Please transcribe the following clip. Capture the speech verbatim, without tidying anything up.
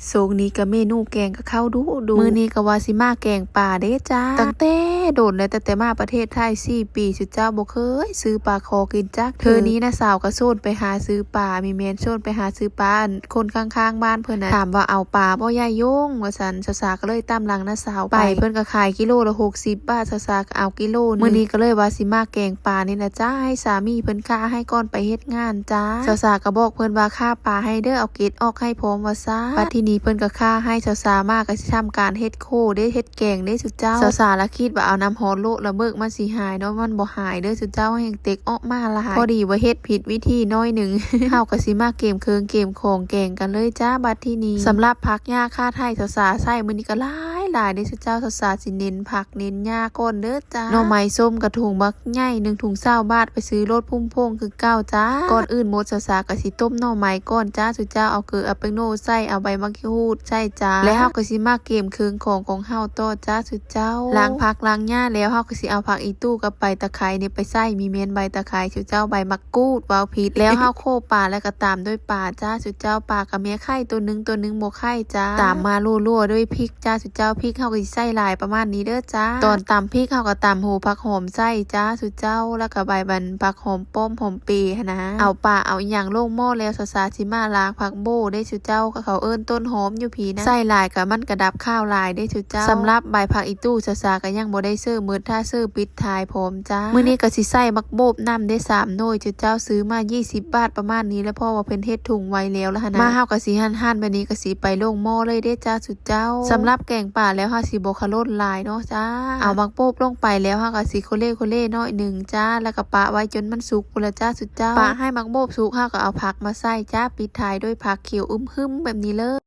โซงนี้ก็เมนูแกงกับข้าวดุดุ มื้อนี้ก็ว่าสิมาแกงปลาเด้จ้า ตั้งแต่โดนแล้ว ตั้งแต่มาประเทศไทยสี่ปี สุเจ้าบ่เคยซื้อปลาคอกินจักเทื่อ เทื่อนี้น้าสาวก็ชวนไปหาซื้อปลา มีแม่นชวนไปหาซื้อปลา อันคนข้างๆบ้านเพิ่นน่ะ ถามว่าเอาปลาบ่ยายยง ว่าซั่น สาวสาก็เลยตามหลังน้าสาวไป ไป เพิ่นก็ขายกิโลละหกสิบบาท สาวสาก็เอากิโลหนึ่ง มื้อนี้ก็เลยว่าสิมาแกงปลานี่ล่ะจ้า ให้สามีเพิ่นฆ่าให้ก่อนไปเฮ็ดงานจ้า สาวสาก็บอกเพิ่นว่าฆ่าปลาให้เด้อ เอาเกล็ดออกให้พร้อมว่าซ่า บัดทีนี้เพิ่นก็ฆ่าให้ สาวสามาก็สิทำการเฮ็ดโคเด้ เฮ็ดแกงเด้สุเจ้า สาวสาละคิดว่าเอาน้ำฮ้อนโละละเบิกมันสิหายเนาะ มันบ่หายเด้อสุเจ้า แฮ่งเต็กออกมาหลาย พอดีว่าเฮ็ดผิดวิธีน้อยหนึ่ง เฮาก็สิมาเกมเครื่องเกมของแกงกันเลยจ้า บัดทีนี้ สำหรับผักหญ้าคาไถ สาวสาใส่มื้อนี้ก็หลายหลายเด้สุเจ้า สาวสาสิเน้นผักเน้นหญ้าก่อนเด้อจ้า หน่อไม้ส้มกะถุงบักใหญ่ หนึ่งถุงซาวบาท ไปซื้อโลดพุ่มพวงคือเก่าจ้า ก่อนอื่นหมดสาวสาก็สิต้มหน่อไม้ก่อนจ้าสุเจ้า เอาเกลือเอาแป้งโน่ใส่ เอาใบมะกรูดใส่จ้า แล้วเฮาก็สิมาเกมเครื่องของของเฮาต่อจ้าสุเจ้า ล้างผักล้างหญ้าแล้ว เฮาก็สิเอาผักอีตู้กับใบตะไคร้นี่ไปใส่ มีแม่นใบตะไคร้สุเจ้า ใบมะกรูด เว้าผิด แล้วเฮาโขลกปลาแล้วก็ตามด้วยปลาจ้าสุเจ้า ปลาก็มีไข่ตัวหนึ่ง ตัวหนึ่งบ่ไข่จ้า ตามมารัวๆด้วยพริกจ้าสุเจ้า พริกเฮาก็สิใส่หลายประมาณนี้เด้อจ้า ตอนตำพริกเฮาก็ตำหัวผักหอมใส่จ้าสุเจ้า แล้วก็ใบบันผักหอมป้อมหอมเปรย์หั้นนะ เอาปลาเอาอิหยังลงหม้อแล้ว สาวสาสิมาล้างผักโบ้เด้สุเจ้า ก็เขาเอิ้นต้นหอมอยู่พีนะ ใส่หลายก็มันก็ดับคาวหลายเด้สุเจ้า สำหรับใบผักอีตู้ สาวสาก็ยังบ่ได้เสิร์ฟหมด ถ้าเสิร์ฟปิดท้ายพร้อมจ้า มื้อนี้ก็สิใส่บักโบกนำได้สามหน่วย สุเจ้าซื้อมายี่สิบบาทประมาณนี้ แล้วเพราะว่าเพิ่นเฮ็ดถุงไว้แล้วล่ะหั้นนะ มาเฮาก็สิหั่นๆแบบนี้ก็สิไปลงหม้อเลยเด้จ้าสุเจ้า สำหรับแกงปลาแล้วเฮาสิบ่ขะล่นหลายเนาะจ้า เอาบักโบกลงไปแล้วเฮาก็สิโคเล่โคเล่หน่อยหนึ่งจ้า แล้วก็ปะไว้จนมันสุกพุ้นละจ้าสุเจ้า ปะให้บักโบกสุก เฮาก็เอาผักมาใส่จ้า ปิดท้ายด้วยผักเขียวอึมๆแบบนี้เลย